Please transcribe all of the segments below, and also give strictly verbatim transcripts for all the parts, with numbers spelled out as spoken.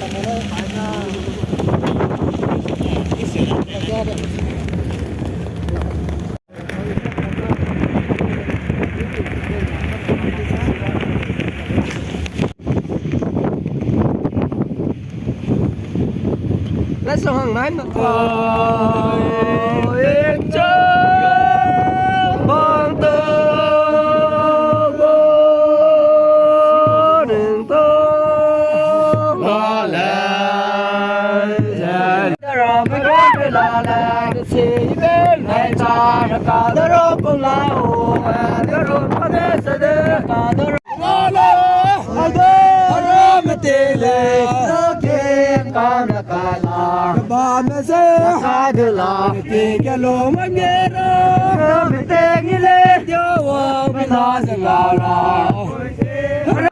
Let's go, hang nai.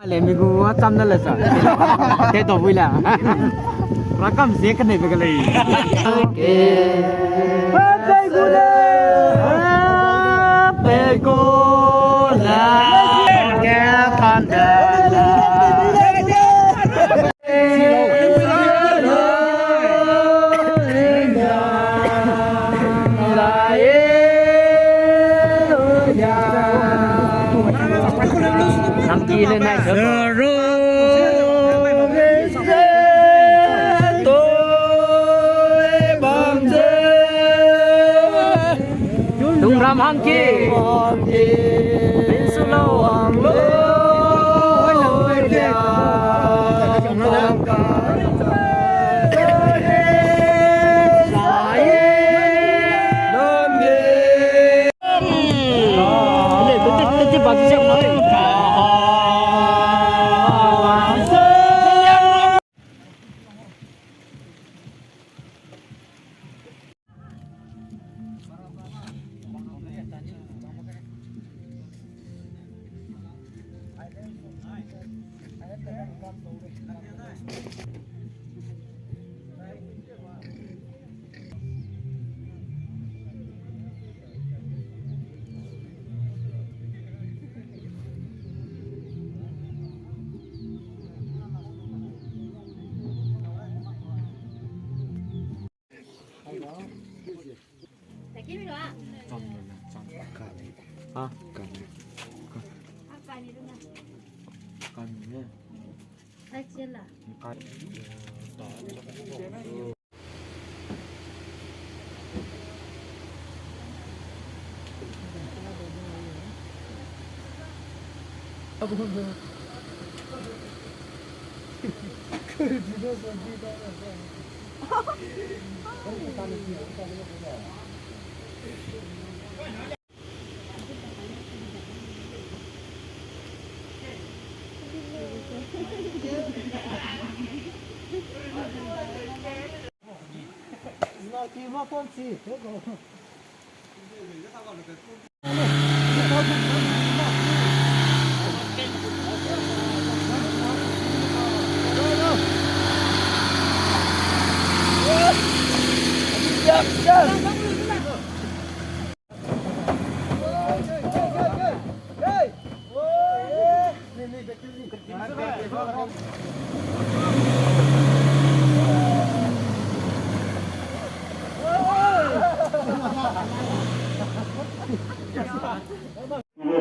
Le mi gu a cham na le sa. Te to bui la. Rakam ze kane be ga lei. Pe gu le. Pe gu le. Ke kan de le. Tungram hangki. Pinsulo.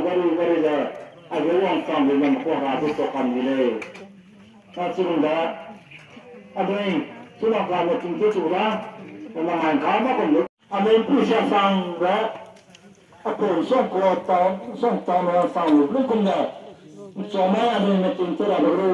Gari, gari da, a ge wang sang de nam ko ha du to kan di lei. Ka chirun da, a dui, chuna ka mo ching ke chu da, na man ka ma kon lu. A men pu sha sang da, a pon song ko ta, song ta ma sang lu lu kum da. Chomai a dui me ching chu da lu.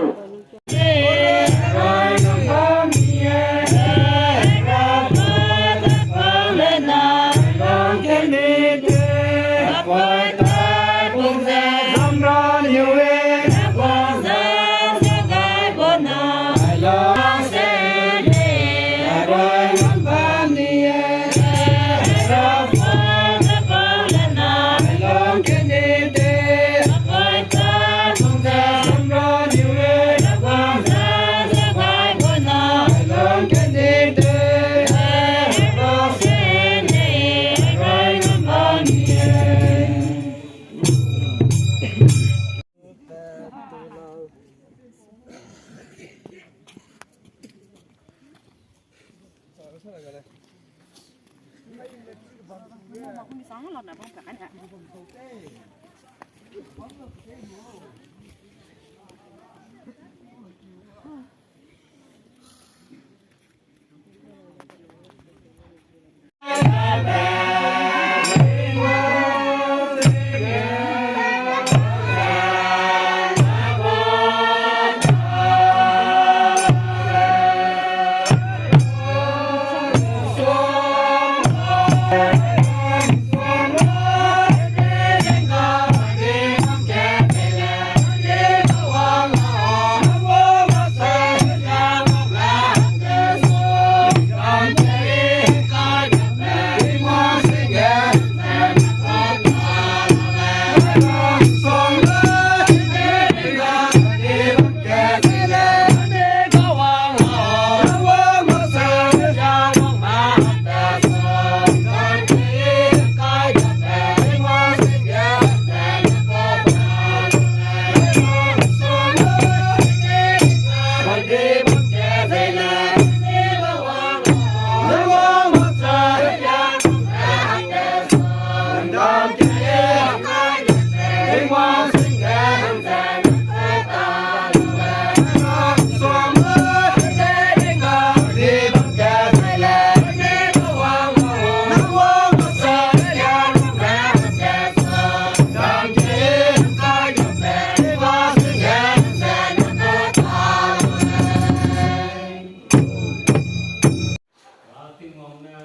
Ra Tingwang ne,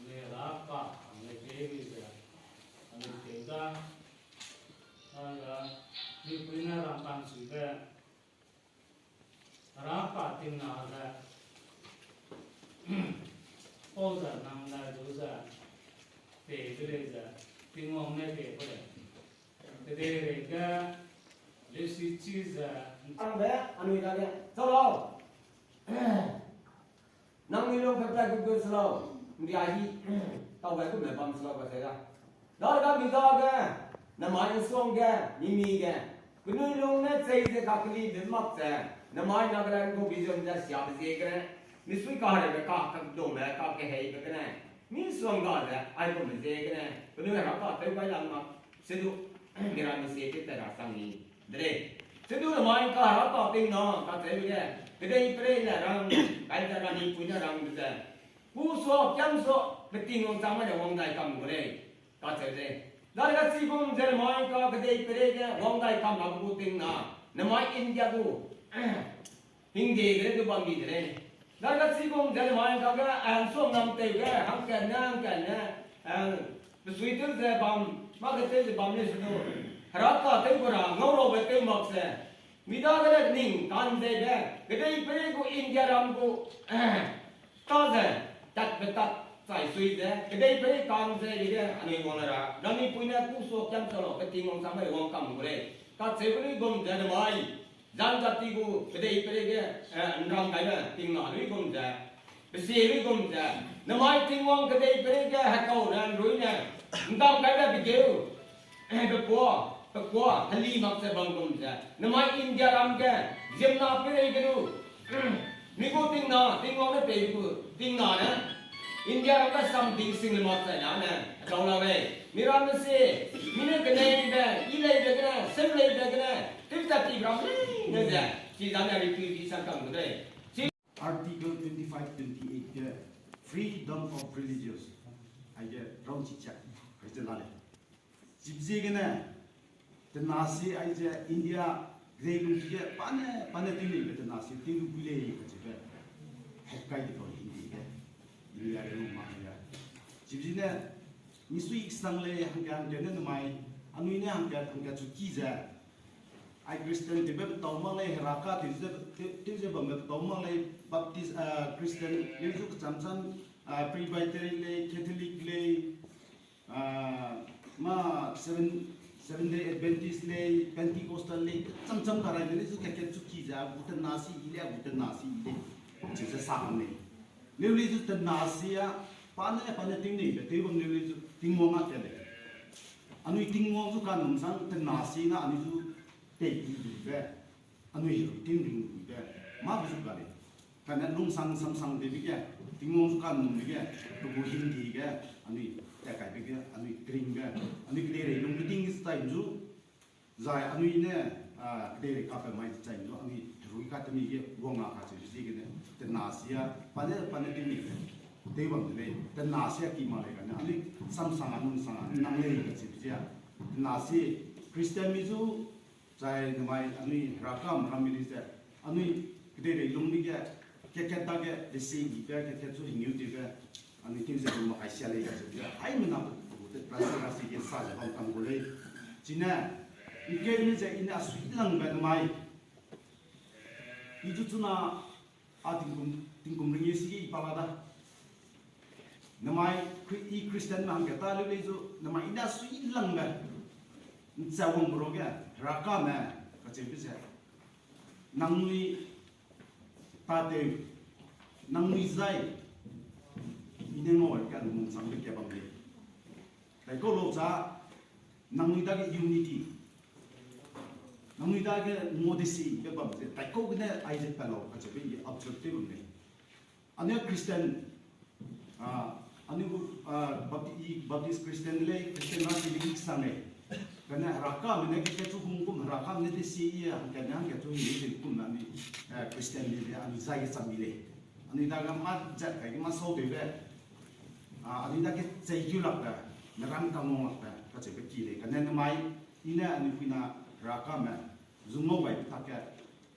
ne ra ka, ne ke ri ze, ne ke da, a ra, ni pui ne rang kan si ze, ra ka ting na ze, pau ze nang ne du ze, pe de lei ze, Tingwang ne pe ku lei. Kedei rei ge, lesi chi ze, nang be, anui dage, chau lau. Nang ni lung pe pe gu gu se lau, ndi a hi, tau gai gu me bam se lau ba se da. Da ga mi dage, namai nsong ge, mi mi ge, penui lung ne chei ze kakeli be mak ze, namai Nagaland gu vision ze siabe ziegene, misui kahereube ka, kadungbe ka keheibe gene, misong ga ze, aigum ziegene, penui ra ka tew gai lang mak, sedu, mira mi se ke te ra sang ni. De lei. Sedu namai ka ra ka ting na, kacheube ge, kedei perei ne rang, kai ze ra ni pui ne rang de ze. Ku sua, kiam sua, peting wang chang mai ne wang dai kam gu lei. Kacheu de. Dage chigum ze namai ka kedei perei ge wang dai kam gu ting na, namai India gu hingde de du bam di de lei. Dage chigum ze namai kage, a, nsua nam tew ge, hangkat ne, hangkat ne, a, pesui tew ze bam, mâ ge tew ze bam lei sedu. Hera ka tew gu ra, ngau raube tew mak ze. Mi dage le ning kan ze be, kedei perei gu India ram gu, ta ze, tatbe tat, chai sui ze, kedei perei kan ze, i de, anui wang le ra, nang ni pui ne ku sua kiam sua lau, peting wang chang mai wang kam gu lei. Kacheube luigum ze namai, janjati gu kedei perei ge, e, nrang gaibe ting na luigum ze, pesie luigum ze, namai Tingwang kedei perei ge hekau ne nrui ne, ndam gaibe pegeu, e, pekua, pekua, heli mak ze bam gum ze, namai India ram ge, ziemna perei ge lu, mi gu ting na, Tingwang ne pei gu ting na ne, India ram ge something sing le mak ze na ne, hekau la lei, mi ramme se, mi ne keneibe, i leibe gene, seu leibe gene, tewtat ti ram ne ze, chi zane ri tui di sang kam gu lei. Article twenty-five, twenty-eight ge freedom of religious, aige rau chichak, aige la lei. Chibe ziegene, tenasi aige India, reilung ge, pane, pane tinglibe tenasi, tew lu gu lei, kachibe. Hekkai de kau Hindi ge. India reilung ma ya. Chibe ziegene, misui sang lei, hangke hangke ne namai, anui ne hangke, hangke chu ki ze. Ai Christian tewbe petau mak lei, Heraka tew ze, tew, tew ze bambe petau mak lei, Baptist, a, Christian, leu zu kecham cham, a, Presbyterian lei, Catholic lei, a, mâ Seven, Seven Day Adventist lei, Pentecostal lei, kecham cham karai lei, leu zu kat kat chu ki ze, a gu tenasi i lei, a gu tenasi i lei, chize sa kam lei. Leu lei zu tenasi a, pane, pane tingneibe, tew bam leu lei zu, Tingwang a kat lei. Anui Tingwang zu kanum sang tenasi na anui zu tei di dibe, anui helu ting ring dibe, mâ be zu ka lei. Kane lungsang samsang de bi ge, Tingwang zu kanum ge, pe gu hingdi ge, anui tat kaibe ge, anui kering ge, anui kedeirei lungbe ting ge chai zu, zai anui ne, ah, kedeirei kape mai chai zu, anui herui ka temi ge wang a kacheu ziegene, tena sia, pa ne, pa ne temi, tew bam de lei, tena sia ki mak lei kane, anui samsang a, nungsang a, nang lei kacheu zia, tena si, Christian mi zu, zai namai anui herakam ram mi lei ze, anui kedeirei lung mi ge, kat-kat dage, desi ibe, kat-kat zu hingeu dibe, anui tew ze mak kai sia lei kacheu ze, haimena pe gu te, rasi rasi ge sa ze bam kam gu lei. Chine, ’ngkeu ne ze i ne a sui langbe namai, i zu chuna, a tingkum, tingkum ringeu si ge i pa la da. Namai, Chri-, i Christian me hangkat ta leu lei zu, namai i ne a sui langbe, ’nchawang bro ge, herakame, kacheube ze, nangnui tatew, nangnui zai, i ne ngau ka lungchangbe ka bam lei. Daikau lau za, nangnui dage unity, nangnui dage modesi be bam ze, daikau gene aize pa lau kacheube i observe tew bam lei. Anui Christian, ah, anui gu, ah, Bapti-, i Baptist Christian lei, Christian na si lei, i sang lei. Kane herakame ne kat-kat zu hung kum, herakame ne desi i, hangkat ne hangkat zu hing de kum na anui, eh, Christian lei, anui zai ge cham mi lei. Anui dage mâ zat kai ge mâ sau deibe, ah, anui dage cheikeu lakbe, ne ram kamang lakbe, kacheube ki lei. Kane namai, i ne anui puina herakame, zu ngau gai tak ge,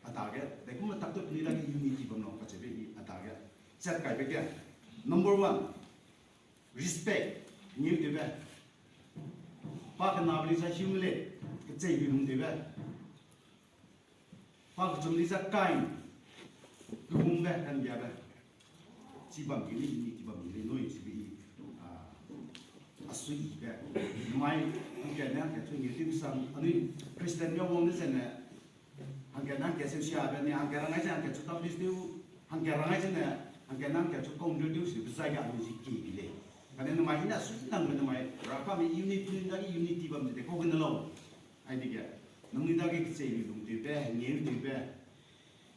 a dage, daikum le tak tu penui dage unity bam lau kacheube i a dage. Zat kaibe ge, number one, respect, ngeu tewbe. Pa kenabe lei za humility, kecheibe lung tewbe. Pa kechum lei za kind, kehungbe, kanbiabe. Chi bam ge lei, unity bam ge lei, nui chibe i, ah, a sui ibe. Namai, hangkat ne hangkat chu ngeu tew sang, anui Christian ya wang de zene, hangkat ne hangkat seu siabe ne, hangkat rangai ze hangkat chu establish tew, hangkat rangai zene, hangkat ne hangkat chu counter tew sibe zai ge anui zi ki bi lei. Kane namai i ne a sui nangbe namai, herakame unity, dage unity bam de kau gene lau. Ai dege, nangnui dage kecheibe lung tewbe, ngeu tewbe,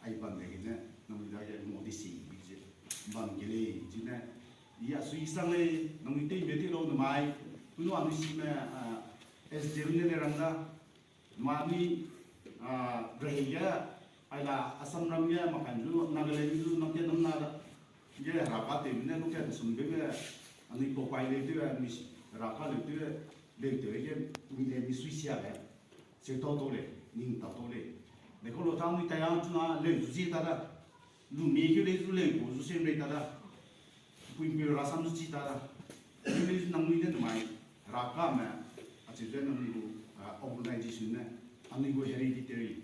ai bam de gene, nangnui dage modesi bi ze, bam ge lei, chine, i a sui sang lei, nangnui teibe tew lau namai, punu anui sime, ah, S D M ne le rang da, namai anui, ah, rehei ge, ai la Assam ram ge, makan zu, Nagaland zu, namte namna da, ge heraka tewbe ne, lu kat sumbe ge, anui pau pai leu tew, anui heraka leu tew, leu tew ge, mi le mi sui sia ge. Seu tau tau lei, ning tau tau lei. Daikau lau ta anui taiya chuna leu zu zie ta da. Lu mi keu lei zu leu gu zu sem rei ta da. Puimpeu rasam zu chi ta da. Keu lei zu nangnui ne namai, herakame, acheu ze nangnui gu, ah, organization ne, anui gu hereditary,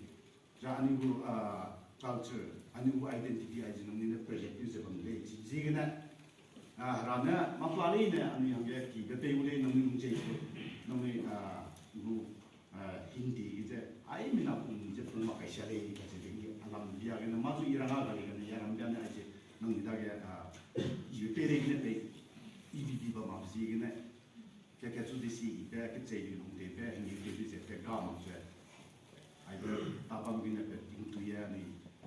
za anui gu, ah, culture, anui gu identity aize nangnui ne protect tew ze bam lei. Chi ziegene, ah, hera ne, mâ pla leine, anui hangge kibe pei gu lei, nangnui lung chei, nangnui, ah, gu, ah, hingdi ge ze, aimena pung ze pung mak kai sia lei, kacheube i alam bia gene, mâ zu i rang a ga lei gene, i alam bia ne aize, nangnui dage, ah, ibe pei lei gene pei, ibi bi bam mak ziegene, kat-kat chu desi ibe, kecheibe lung tewbe, hingeu tewbe ze pe ga mak ze. Aibe tabam gene pe tingtui e anui,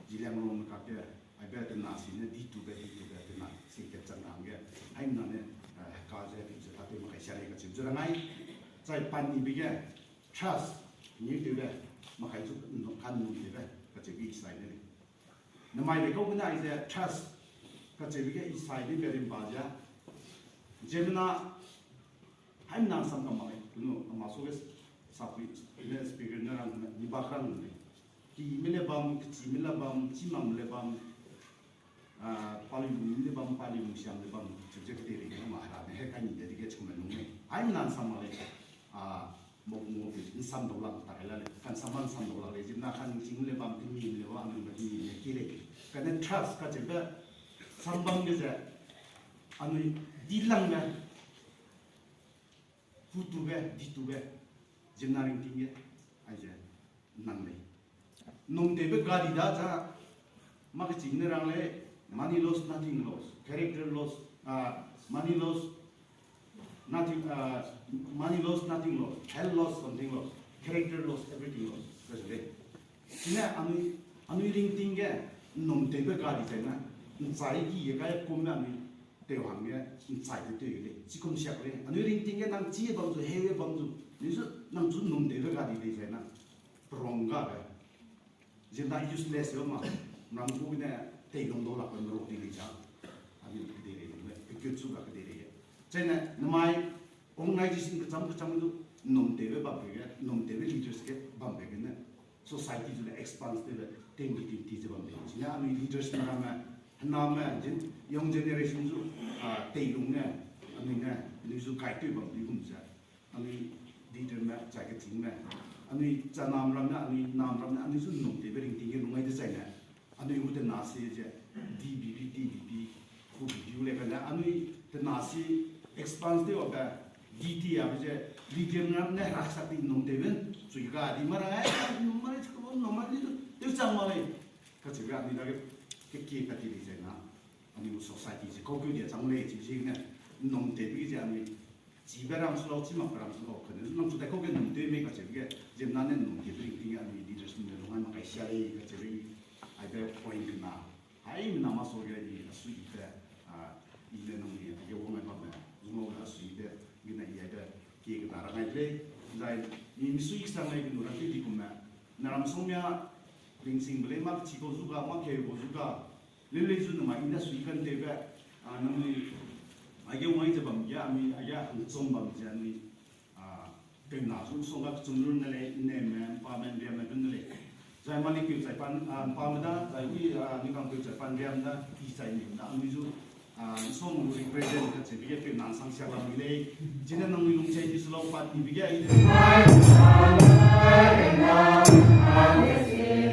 Zeliangrongme kakge, aibe tena si ne ditube, ditube tena si kat chang ra hangge. Aimena ne, eh, ka ze, ze tatew mak kai sia lei kacheu zu rangai. Zai panibe ge, trust, hingeu tewbe, mak kai zu, kanum tewbe, kacheube i sai ne lei. Namai de kau gene aize trust, kacheube ge i sai ne pe rimba ze. Ziemmena, haimena sam kam mak lei, punu, ama suge sapui, ne speaker ne rang, ne, ni ba rang lei. Kime le bam, kechime le bam, chimam le bam, ah, pali lung le bam, pali lung siam le bam, cheu ze kedeirei ge ma hera ne he kai ni de dege chikume lung lei. Haimena sam mak lei. Ah, Mok mok nsam dau lak ta kai la lei, kan sam bam nsam dau lak lei, ziemmena kan ching le bam, temi le bam, anui ba temi le ki lei. Kane trust kacheube sam bam ge ze, anui dilangbe, hutube, ditube, ziemmena ringting ge, aize, nang lei. Num tewbe gadi da za, mak keching ne rang lei, money loss, nothing loss, character loss, ah, money loss, nothing, ah, money loss, nothing loss, health loss, something loss, character loss, everything loss. Kacheu lei. Chine anui, anui ringting ge, num tewbe gadi zai na. nchai gi ye kai kum me anui tew hangge nchai de tew lei, chi kum siak lei. Anui ringting ge nang chi bam zu, heu bam zu, ni zu nang chu num tewbe ga di lei zai na. Perong ga be. Zin da useless yo ma, ram gu ne tei lung dau lak pe merok di lei za. Anui kedei lei, pe kut chu ga kedei lei. Chai ne, namai organization kecham kecham du num tewbe bam pe ge, num tewbe leaders ge bam pe ge ne, society zu le expand tewbe, twenty twenty ze bam pe. Chine anui leaders na ramme, hename, zin, young generation zu, ah, tei lung ne, anui ne, anui zu kai tew bam di gum ze. Anui leader me, chai keching me, anui chanam ram ne, anui nam ram ne, anui zu num tewbe ringting ge nung ai de chai ne. Anui gu tena si ze, D B B, D B B, gu B B U le kane, anui tena si expand tew a be, D T a be ze, leader ram ne raksak di num tewbe, chui ga di ma ra, eh, num ma lei, chikau num ma lei, tew chang ma lei. Kacheube anui dage, ke kie kati di zai na. Anui gu society ze, kau keu dia chang lei, chi ziegene, num tewbe ge ze anui, chibe ram su lau, chi makbe ram su lau, kane, nang chu dai kau ge num tew mei kacheube ge, ziemmena ne num tewbe ringting ge anui leaders ne lung ai mak kai sia lei kacheube, aibe point kena, haimena ma so ge i asuibe, a, i le nang ni, age wang ai bamme, zungau le asuibe, gene i aibe, kie kena rang ai de lei, zai, mi misui kesang lei genu rang tew di kumme, na ram song mia, ringsingbe lei mak chikau zu ga, mak keu kau zu ga, leu lei zu namai i ne sui kan tewbe, a, nangnui, aige wang ai ze bam ge, anui, aige hangchum bam ze anui, a, tewna zu song ga kechum lu ne lei, i ne me, pa me, ria me du ne lei. Zai mali keu chai pan, a, pa me da, zai ui, a, ni kang keu chai pan ria me da, i chai ni da, anui zu, a, song represent kacheube ge tewna sang sia bam lei. Chine nangnui lung chai di su lau pat ni be ge, i ne